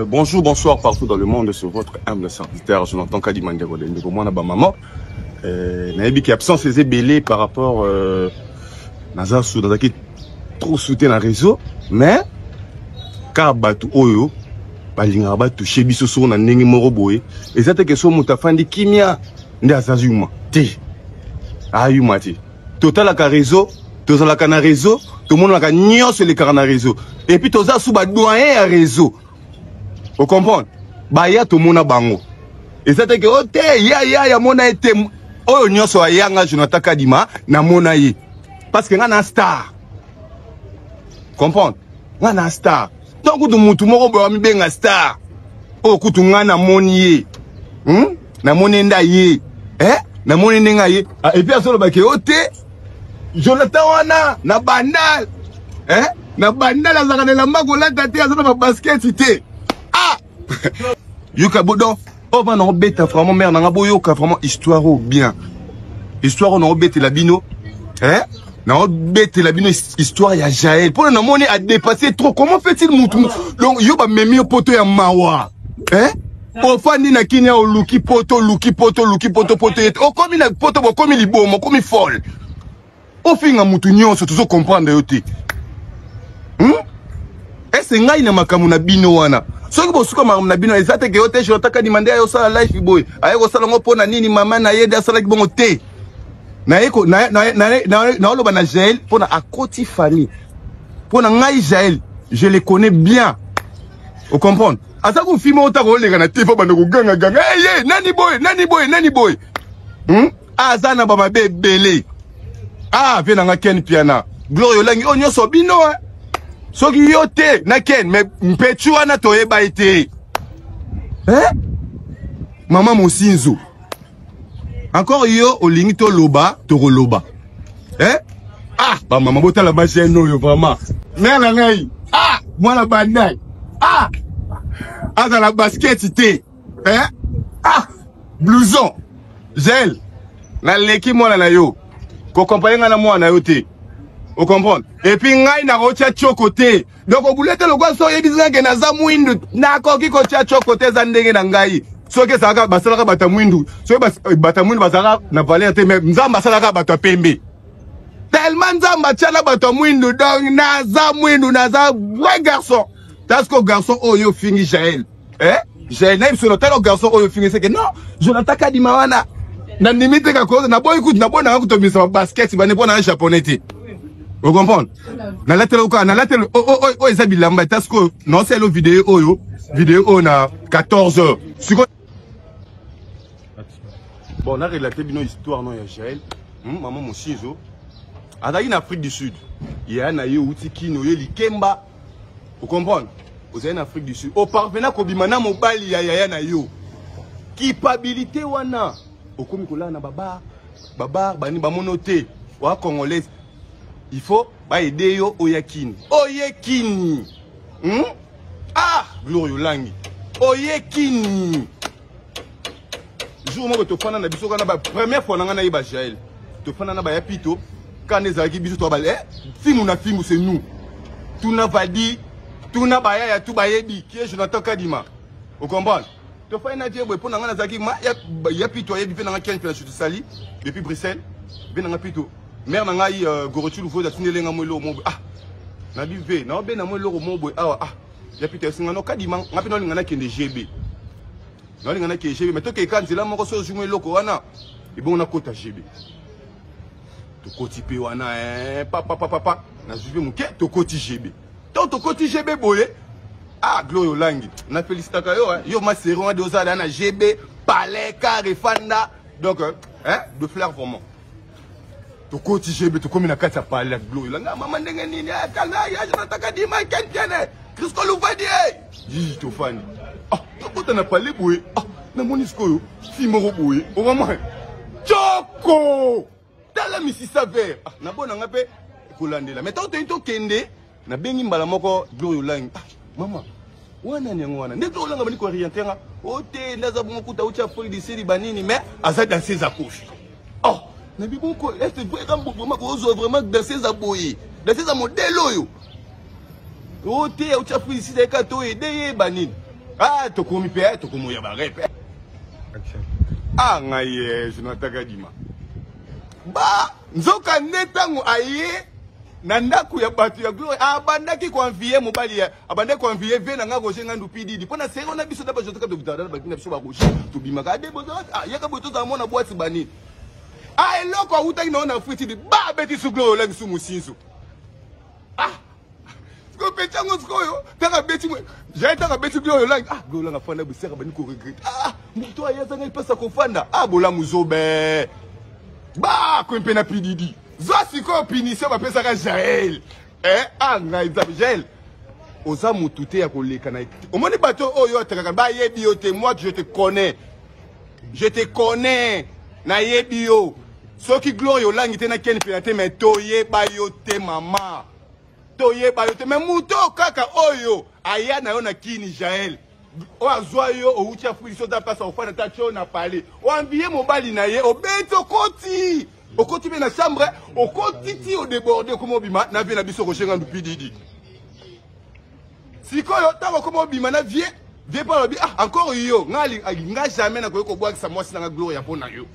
Bonjour, bonsoir partout dans le monde, sur votre humble serviteur, Jonathan Kadima Ndeko Ndeko mwana ba maman. Nayebi ki absence eza ebele par rapport naza sous nazalaki trop soutien na réseau, mais kaka bato oyo balingaka batouche biso soko na ndenge moko boye, eza te ke so moto afandi kimia nde aza yuma te, ayuma te. Totalaka réseau, tozalaka na réseau, tomonaka nyonso elekaka na réseau, et puis toza sous ba doyen ya réseau, ocomprendre? Baya tomona bango, eza te ke o te ya ya ya mona ye te. Oyo nyonso ayanga, Jonathan Kadima namona ye parce que nga na star, comprendre? Nga na star. Donc kutu mutu moko boye amibenga star oyo, kutu nga namoni ye, Namoni nde aye, eh? Namoni ndenge aye. Ah, et puis azolobaki o te Jonathan wana na Bandal, eh? Na Bandal azalaka na elamba kolata te, aza na babasketi te. Ah, yoka bodo oyo bana obeta vraiment mare nanga, boyoka vraiment histoire oyo bien, histoire oyo naobetela bino, eh? Naobetela bino histoire ya Jael mpona namoni adépassé trop. Comment fait-il mutu? Donc yo bamemi yo poto ya mawa, eh? Ofandi na Kinia, oluki poto, oluki poto, oluki poto, poto ete okomi na poto, bokomi liboma, okomi folle, ofinga mutu nyonso, tozo comprendre yo te, Ese ngai na makambo na bino wana, soki bosuka makambo na bino, eza te ke yo te Jonathan Kadima nde aye osala life boye, aye kosala ngo mpo na nini? Mama na ye nde asalaki bongo te. Naoloba na Jael mpo na akoti famille. Mpo na ngai, Jael, je le connais bien, ocomprendre? Aza kofima otaka oleka na te mpo banda kogangaganga eye nani boye, nani boye, nani boye, Aza na bamabe ebele. Ah, mpe nanga Ken Piana, Gloire Olangi, oyo nyonso bino, soki yo te na Ken, mais mpetu wana toyeba ye te, eh? Mama Mosinzo, encore yo olingi toloba, tokoloba, eh? Ah, bamama, botala bajeune oyo vraiment, mare na ngai. Ah, mwana Bandai, ah, azala basket te, eh? Ah, blouson gel, naleki mwana na yo, kokompaye ngai na mwana na yo te, ocomprendre? Et puis ngai nakotia tioko te, donc obule te lokwa so oyebisi ngai ke naza mwindu, nakoki kotia tioko te, eza ndenge na ngai. Soki ezalaka basalaka bato ya mwindu, soki bato ya mwindu bazalaka na valeur te, mais Nzambe asalaka bato ya pembe tellement, Nzambe atia na bato ya mwindu. Donc naza mwindu, naza vrai garçon. Tasiko garçon oyo ofingi Jael, eh? Jael, nayebi sono tala garçon oyo ofingi seke non, Jonathan Kadima wana nandimi te kakoza, naboyi kutu, naboyi nanga kutu obimisa basket bane mpo na japonais te, ocomprendre? Nalatela kaka, nalatela oyo eza bilamba. Eta sikoyo naosala video oyo, video oyo na 14 heures sikoyo. Bon, narelate bino histoire no ya Jael, Mama Mosinzo azalaki na Afrique du Sud, yeya na ye outi Kini, oye likemba, ocomprendre? Ozali na Afrique du Sud, oparvena kobima na mobali ya yaya na yo, culpabilité wana okomi kolala na babar, babar bani bamono te oa congolaise, il faut baede yo oya Kini, oye Kini, Ah, Gloire Olangi, oye Kini jour moko tofanda na biso kana ba première fois na ngai nayeba Jael, tofanda na baya pito kana ezalaki biso to bale, eh, fimbu na fimbu, c'est nous, tuna vadi, tuna bayaya tu bayebi qui est Jonathan Kadima, ocomprendre? Tofandi na vie boye mpo na ngai nazalaki ya, ya pito ayebi mpe na ngai Ken mpe na sali depuis Bruxelles mpe na ngai pito mare na ngai, Gorotu Luvozi atindeli ngai mo eloko mo boye. Ah, nabi ve naobenda mo eloko mo boye awa. Ah, ya pito esinga no Kadima, ngai mpe naolinga nakende GB, naolinga nakende GB, mais tokeka nzela moko so ozwi mo eloko wana ebongo nakota GB. Tokoti mpe wana, eh, papa papa papa, nazwi mpe moke, tokoti GB. To tokoti GB boye, ah, Gloire Olangi, nafélicitaka yo, eh. Yo maseri wana de ozala na GB palais car efanda, donc, eh, de fleur vraiment. Tokoti GB, tokomi na kati ya palais ya Gloire Olangi. Ah, mama, ndenge nini? Kala ya Jonathan Kadima, Ken Piene, Crisco Luvadi, yi tofandi. Ah, tokota na palais boye, ah, namoni sikoyo fi moko boye okama choko, tala misisa vert. Ah, nabona nga mpe kolandela, mais ntango toyei tokende, nabengi mbala moko Gloire Olangi. Ah, mama wana ni yango wana nde Gloire Olangi abandi kooriente nga o te nde aza bongo, kuta uti Afrique du Sud banini, mais aza danseuse akofi. Oh, nabi bongo, est vraiment kozwa vraiment danseuse ya boye, danseuse ya modèle oyo. O te auti Afrique du Sud ayeka to aide ye banini. Ah tokomi pe eh, tokomi ya ba rep. Ah ngai eh, Jonathan Kadima. Ba nzoka nde ntango aye na ndako ya bato ya gloire abandaki koenvie mobali ya abandaki koenvie vie na nga Roger Ngandu PDD mpo na sero na biso na ba Jonathan Kadima na biso ba Roger tobimaka ade bozo ah yaka boye tozala mwana boîte banini. Ah eloko awutaki na yo na Afrique du ba abeti su gloire olangi su mosinzo. Ah sikoyo peti yango sikoyo ntango abeti jaye ntango abeti gloire olangi ah gloire olangi afanda boseka bandi koregrete ah moto aye azangai mpasi ya kofanda ah bolamu zobe ba kwe mpe na pididi zwa sikoyo punition bapesaka jael eh ah ngai nzambe jael oza motu te ya koleka na omoni bato oyo atakaka bayebi yo te moi je te connais Je te connais. Nayebi yo. Soki Gloria olangi te na Ken Pena te mais toyeba yo te mama. Toyeba yo te mais moto kaka oyo aya na yo na kini Jael. Oyo azwa yo owuti Afrique soki oza place ofanda ta tio na palais. Oambie mobali na ye obeti okoti. Okoti mpe na chambre okoti ti odeborde okoma obima na vie na biso Roger Ngandu PDD. Sikoyo ntango okoma obima na vie vie mpo alobi ah encore yo nga nga jamais nakoki kobwakisa mwasi na nga gloria mpo na yo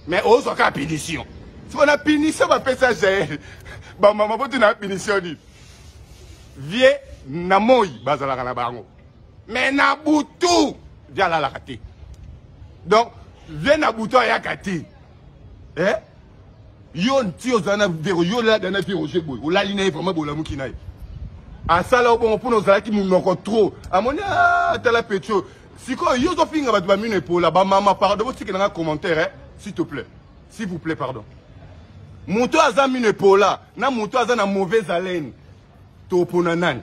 mais ozwa kaka punition sikoyo na punition bapesa jael bamama mpo tuna punition nini vie na moi bazalaka na bango mais na butu vie alalaka te donc vie na butu ayaka te eh? Yo nti ozala na vero yo lada na vero je boye olali na ye vraiment bolamuki na ye asala yo bongo mpona ozalaki monoko trop amoni ah, tala petio sikoyo yo ozofinga bato bamino epola bamama pardon botikela nga commentaire eh? s'il te plaît s'il vous plaît pardon moto aza mino epola na moto aza na mauvaise haleine topona nani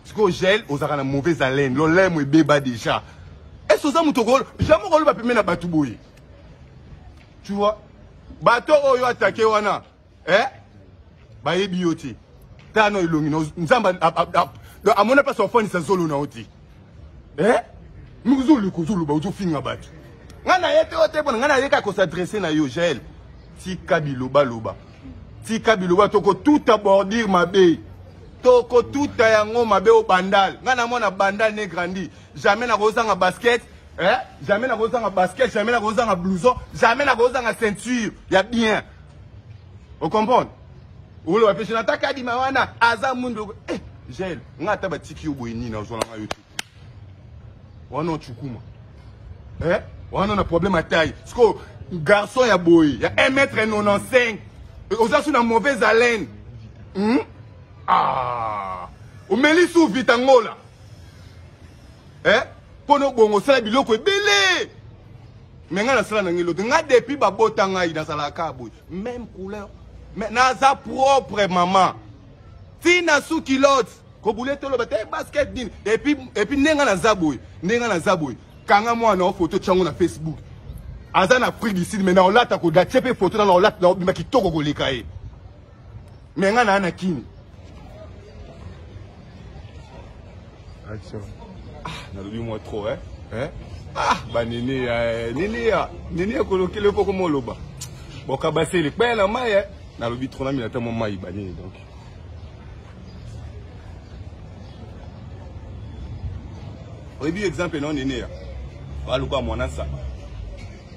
sikoyo gel ozalaka na mauvaise haleine lolemo ebeba déjà est ce oza moto jamais okoloba pembe na bato boye Tu vois? Bato oyo attaqué wana, eh? Bayebi yo te. Tano elongi na Nzambe amona pasi ofandisa zolo na yo te. Eh? Muzulu kozulu ba ozofinga bato. Nga na ye te ote pona nga na ye kaka ko s'adresser na yo Jael. Tika biloba loba. Tika biloba toko tuta bordure mabe. Toko tuta yango mabe au bandal. Nga na mona bandal ne grandi. Jamais na kozanga basket. Eh? Jamais nakozanga basket, jamais nakozanga blouson, jamais nakozanga ceinture ya bien. O comprendre? Olo ba pesi na kadima wana aza mundu eh gel nga ata batiki yo boye nini azwa nga yo te. Wana ochukuma. Eh? Wana na problème à taille. Siko garçon ya boye ya 1m95 oza sous na mauvaise haleine. Hmm? Ah! Omeli sous vitangola. Eh? Mpo na obongo osala biloko ebele. Me ngai nasala na ngai elote. Ngai depuis babota ngai nazalaka kaka boye. Même couleur. Mais naza propre maman. Tina sous culotte. Kobule toloba te basket nini. Et puis et puis ndenge naza boye. Ndenge naza boye. Kanga mwana o photo tiango na Facebook. Aza na Afrique du Sud mais na olata ko datie pe photo na olata na obima kitoko koleka ye. Mais nga na na kini. Action. Ah, nalobi mwa trop hein. Hein? Ah, ba nene ya eh, nene ya nene ya kolokele koko moloba. Bokabasele kpela na mai eh. Nalobi trop na mina ta mwa mai ba nene donc. Oyebi exemple na nene ya. Baluka mwana saba.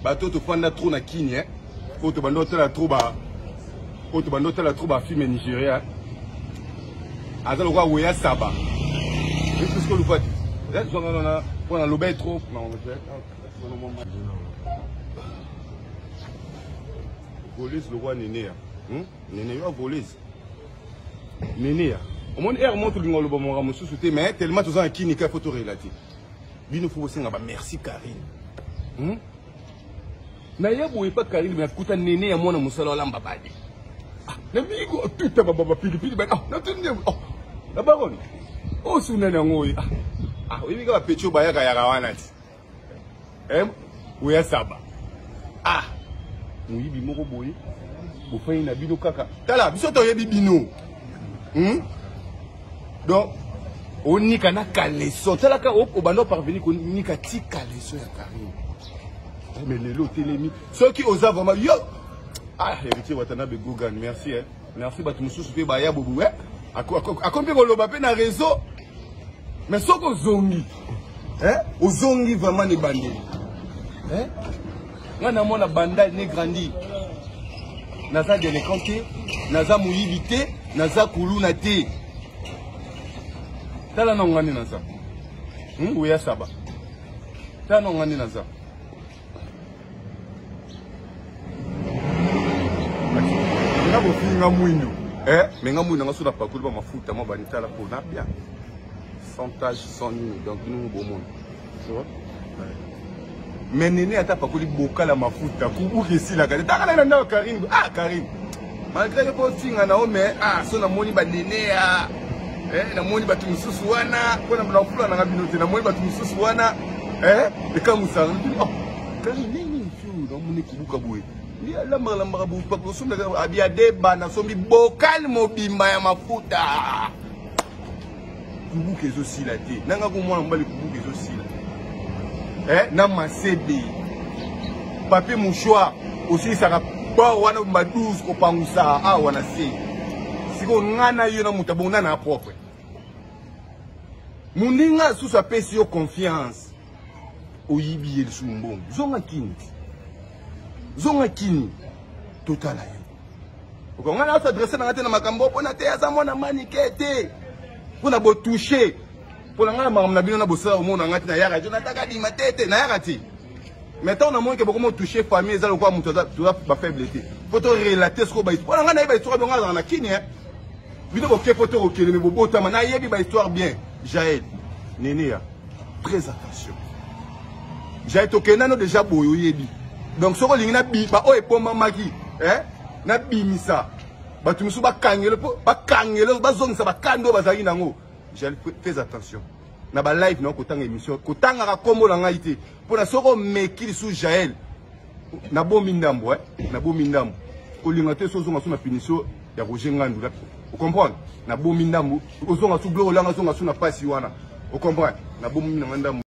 Bato tofanda trop na kini eh. Oyo tobanda otala trop ba oyo tobanda otala trop ba film Nigeria. Aza lokola weya saba. Est-ce que luka te? Zwanga na pona loba trop. Voleuse lokola Neneya. Hmm? Nene yo voleuse. Neneya. Omoni air mo tolinga oloba makambo mosusu te mais tellement toza na kini ka faut to relater. Bino faut bosenga ba merci Karine. Hmm? Na ye boye pa Karine mais kuta nene ya mwana musala olamba badi. Ah, na bigo tuta ba ba pili pili ba ah na tuni oh na baron. Oh suna na ngoyi. Ah, ah oyebi ka ba pecho bayaka yaka wana ti. Eh, oya saba. Ah, moyibi moko boye bofani na bino kaka tala biso toyebi bino hmm? Donc onika na caleçon talaka obanda oparvenir konika ti caleçon ya Karine mais lelo otelemi soki oza vraiment yo ah héritier Watanabe Gogan merci eh. Merci bato mosusu mpe baya bobu eh. Akomi mpe koloba mpe na réseau. Mais soki ozongi, eh? Ozongi vraiment na ebandeli. Eh? Nga namona Bandal ne grandi. Naza délinquant te, naza moyibi te, naza kuluna te. Tala na ngani naza. Oya saba. Tala na ngani naza. Nga bofinga mwindu. Eh, mais nga mwindu nga so na pakuli ba mafuta mwa banitala po na bien. Sans tache, sans nini. Donc nous bomona. Tu vois? Mais nene ata pakoli bokala mafuta kubuka esilaka te. Taka na ndako Karine. Ah Karine. Malgré que bofinga na yo mais ah so namoni ba nene ya eh namoni bato mosusu wana mpona nafula nanga bino te namoni bato mosusu wana eh ekamusaka oh Karine nini tu namoni kubuka boye nde alambaka lambaka boye osombaka abia deba nasombi bokal mobimba ya mafuta kubuka ezosila te nanga ko mwana mobali kubuka ezosila eh, na masebe papier mouchoir osilisaka bor wana ba 12 kopangusa awa na se sikoyo nga na yo na moto abongo nana na propre moninga susu apesi yo confiance oyibi ye lisusu mbongo zonga kini zonga kini totala yo okonga na s'adresse na nga te na makambo mpona te aza mwana manike te mpona botouche mpona ngai na makambo na bino na bosala omona ngai te nayaka te nataka dima te te nayaka te mais ntango namoni ke bokomi otouche famille eza lokola moto toza bafaible te mpo torelate sikoyo bahistoire mpona ngai nayebi bahistoire bongo azalaka na kini bino boke mpo tokokende me bobotama nayebi bahistoire bien. Jael Neneya, très attention. Jael tokenda no déjà boye oyebi. Donc soki olingi na ba oyo ebombamaki eh nabimisa bato mosusu bakangelo mpo bakangelo bazongisa bakando oyo bazalaki nango. Jael, fais attention. Na ba live na kotanga émission, kotangaka kombo na ngai te. Mpo na soki omeki lisusu Jael, nabomi ndambo eh, nabomi ndambo. Kolinga te so ozonga so na punition ya Roger Ngandu là. Vous comprenez? Nabomi ndambo, ozonga su biloko olanga zonga su na pasi wana. Vous comprenez? Nabomi na ndambo.